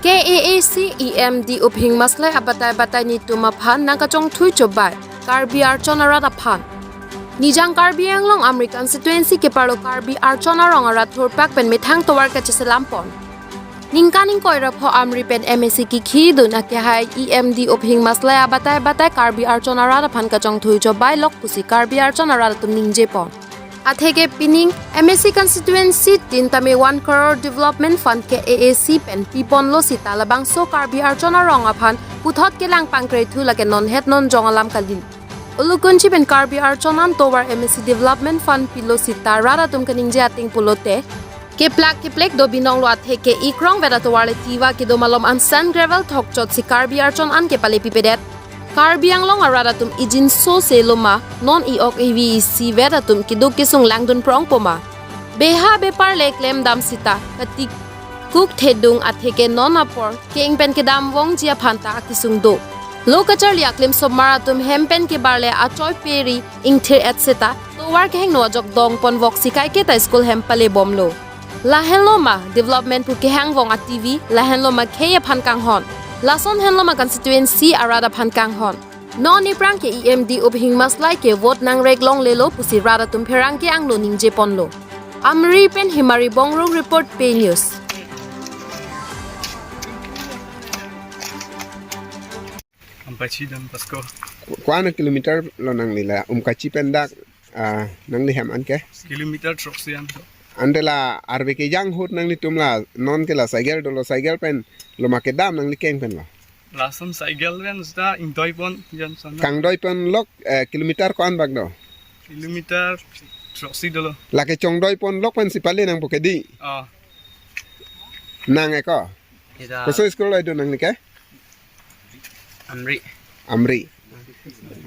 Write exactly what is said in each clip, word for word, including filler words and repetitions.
K A A C E M D Uphing Maslai abatai batai netum aphan nangkachongthui chobai Karbi Archon arat aphan. Nijang Karbi Anglong Amri constituency keparlo Karbi Archon arong arat thurpak pen methang tovar kacheselam pon. Ningkan ingkoi ra pho Amri pen M A C kikhi dun akehai E M D Uphing Maslai abatai batai Karbi Archon arat aphan kachongthui chobai lok pusi Karbi Archon arat atum ningje pon. Atheke pining M A C constituency tin tame one crore development fund K A A C pen piponlo sita labangso Karbi Archon arong aphan puthot kelang pangkrethu lake non het non jong alam kali. Ulukunchi pen Karbi Archon an tovar M A C development fund pilo sita rat atum kaningje ateng pulote keplak keplek do binong lo atheke ikrong vet atovar le tiwa kedo malom an sand gravel thokchot si Karbi Archon an kepale pipedet. Karbi Anglong arat atum ijinso se loma non i-ok ivi isi vet atum keduk kesung langdun prong poma. Beha bepar le klem dam sita katik kuk thedung atheke non apor keng pen kedam vongji aphan ta akesung do. Lo kacharli aklem somar atum hem pen kebar le achoi peri ingthir et seta tovar kehingno ajok dong pon vok sikai keta school hem pale bomlo. Lahenlo ma development pu kehang vong a T V, lahenlo ma khei aphan kanghon. Lason henlo ma constituency arat aphan kanghon. Non iprang ke E M D Uphing Maslai ke vote nangrek longlelo pusi rat atum pherangke angno ningje ponlo. Amri pen Himari Bongrung report Pei News. Ampachi Don Bosco. Ko-, ko-an kilometer lo nangli la Umkachi pen dak, ah, nangli hem anke? Kilometer throksi an to. Ante la arve kejang ahut nanglitum la non ke la cycle dolo, cycle pen loma kedam nangli keng pen lo? Lason cycle pen sita ingdoi pon jan sana. Kangdoi pon lok, eh, kilometer ko-an bak do? Kilometer throksi dolo. Lake chongdoi pon lok pen si pale nangpo kedi? Ah. Nang eko? Ida. Koso school lo idu nangli ke? Amri. Amri.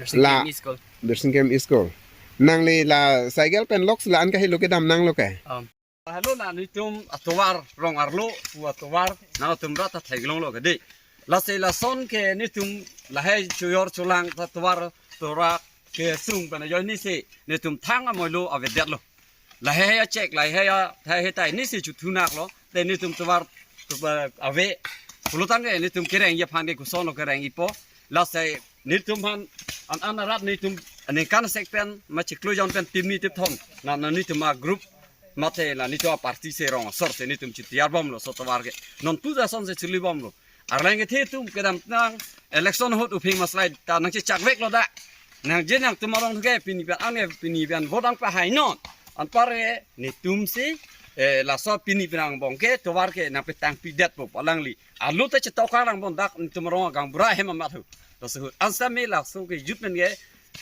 Birsingkem La- School. Birsingkem School. Nangli la cycle pen lok si la-an kahelo kedam nanglo ke? Um. Hello, na netum atovar rong arlo pu atovar nangtum rat ta theklonglo kedi. Lasi lason ke netum lahai chojor cholang ta tovar tora kesung pen ajoine si netum thang amoilo avedetlo. Lahai hai achek, lahai hai a-, hai hai tai ne si chothunak lo. Te netum tovar, tovar ave. Pulotangte netum kerengji aphan ke koson lo kerengjipo. Lasi netum aphan an an arat netum aningkan sek pen ma chiklo jon pen tim ni tip thom. Na, na netum agroup mate la netum aparty si rong asor si netum chitiyar bomlo so tovar ke. Non puja son si chuli bomlo. Arleng kethe atum kedamtang election ahut Uphing Maslai ta nangchechak veklo dak. Nangje nangtum arong ke pini pen anke pini pen vote nangpahai non. Anparke netum si, eh, laso pini pen angbong ke tovar ke nangpetang pidetpo pu alangli. Alu ta chetok kang lang bon dak netum arong agang bura hem amat hu. Laso ahut ansa me laso kejut pen ke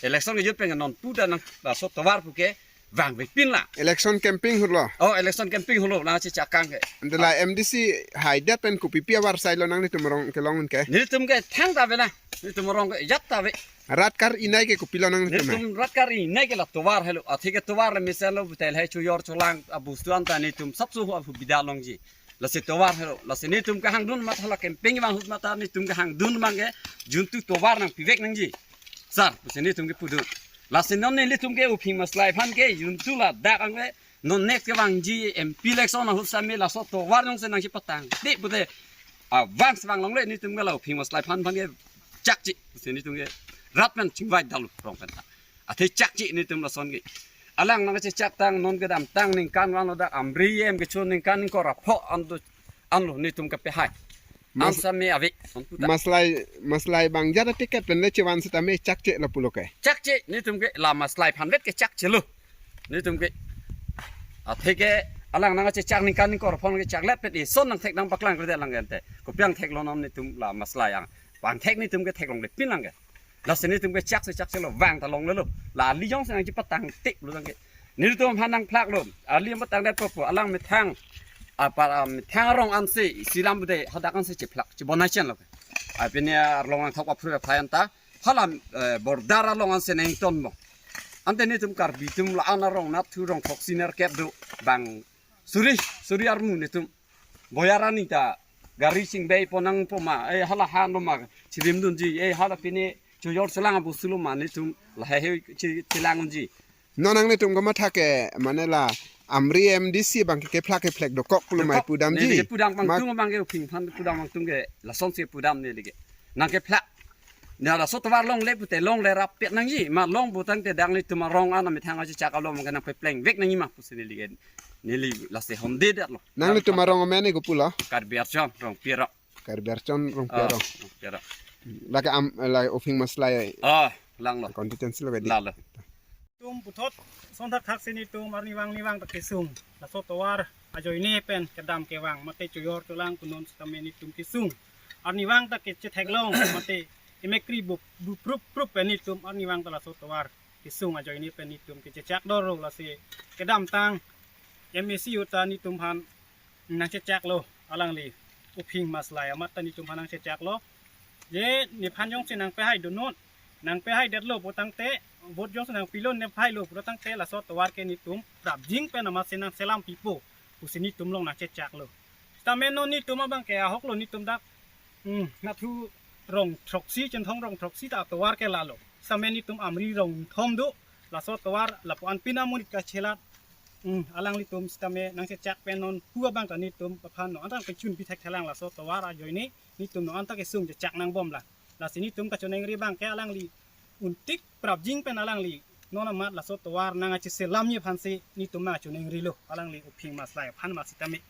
election kejut pen ke non puta nang laso tovar pu ke vangvekpin lang. Election camping ahut lo? Oh, election camping ahut lo, nangchechak kang ke. Ante la M D C haidet pen kopipi avarsai lo nangnetum arong kelong un ke? Netum ke thangta ave na. Netum arong ke jat ta ave. Rat kar-inai ke kopilo nangnetum? Netum rat kar-inai ke la tovar helo. Atheke tovar le mesen lo butel hai chojor cholang abostu anta netum sapso hu ahu bida longji. Lasi tovar helo. Lasi netum kehangdun mata la camping vang ahut mata netum kehangdun abang ke juntu tovar nangpivek nangji. Sar, pusi netum ke pudun. Lasi non nelitum ke Uphing Maslai aphan ke juntu ladak anke non next kevangji M P election ahut sami laso tovar jongsi nangchepatang. Di pute, ah, vang si vang longle netum ke la Uphing Maslai aphan aphan ke chakche. Pusi netum ke rat pen chingvai dalu rong pen ta. Athe chakche netum lason ke. Alang nangchechaktang non kedamtang ningkan vanglo dak Amri em kecho ningkan ingkoi ra pho an do anlo netum kepehai. Mas- Ansa me ave. Anputa. Maslai, Maslai bang jara ticket pen le chevan seta me chakche lo pulo ke? Chakche, netum ke la Maslai aphan vet ke chakche lo. Netum ke. Atheke alang nangchechak ningkan ingkoi ra pho ke chaklet pen ison nangthek nangpaklang kre lang gente. Kopi angthek lo non netum la Maslai ang. Pangthek netum ke theklonglepin lang ke. Lasi netum ke chakche chakche lo vang ta longlelo. La ali jongsi nangchepatang tik lo tangke. Netum aphan nangphlak lo. Ali nangpatang det popo alang methang. Apa, ah, methang arong ansi silam bude hadak ansi chephlak. Chebonai chen lo ke. Apini arlong nangthok aphu aphan ta. Hala, eh, border along ansi nangton bong. Ante netum Karbi atum la-an arong nathu rong throksi nerkep do bang suri, suri armu netum. Boyar ani ta gari chingvei pon nangpo ma, eh, hala han lo ma, chirimdunji, eh, hala pini chojor cholang abostu lo ma netum lahai hai chi-, chelang unji. Non nangnetum kamatha ke mane la Amri M D C abang ke kephlak kephlek dokok pulo mai, pudamji. Neli ke pudam, ma- bangtung abang ke uphing aphan pudam bangtung ke lasonsi pudam neli ke. Nang kephlak. Na laso tovar longle pute longle rap pet nangji. Ma long putangte dak nelitum arong ana methang aji chak alo abang ke nang pepleng vek nangji ma pusi neli ke. Neli lasi honde det lo. Nanglitum arong amen ke kopulo? Karbi Archon Rongpi arong. Karbi Archon Rongpi arong. Ah, Rongpi arong. Lake am, lake uphing maslai. Ah, lang lo. Constituency lo ke di. Lalo. Tum puthot son thakthak si nelitum arnivang nivang ta kesung. Laso tovar ajoine pen kedam kevang mate choyor cholang kunon sitame nelitum kesung. Arnivang ta kechetheklong mate emekri bup du prup prup pen nelitum arnivang ta laso tovar kesung ajoine pen nelitum kechechak dor lo, lasi kedamtang M A C uta nelitum aphan nangchechak lo, alangli uphing maslai amat ta nelitum aphan nangchechak lo. Je nephan jongsi nangpehai dunnon, nangpehai detlo putangte, vote jongsi nangpilo nephailo putangte, laso tovar ke nelitum prapjin pen amatsi nangselam pipo pusi nelitum along nangchechak lo. Sitame non nelitum abang ke ahok lo, nelitum dak, hmm, nathu rong throksi, Chinthong rong throksi ta tovar ke lalo. Sitame nelitum Amri rong thom do, laso tovar lapu-an pina monit kachelat. Hmm, alanglitum sitame nangchechak pen non pu abang ta nelitum aphan non antang kechun pithek thelang, laso tovar ajoine nelitum non anta kesung chechak nangbom lang. Lasi nelitum kachoningri abang ke alangli untik prapjin pen alangli non amat laso tovar nangkacheselamji aphansi nelitum nangchoningri lo, alangli uphing maslai aphan ma sitame.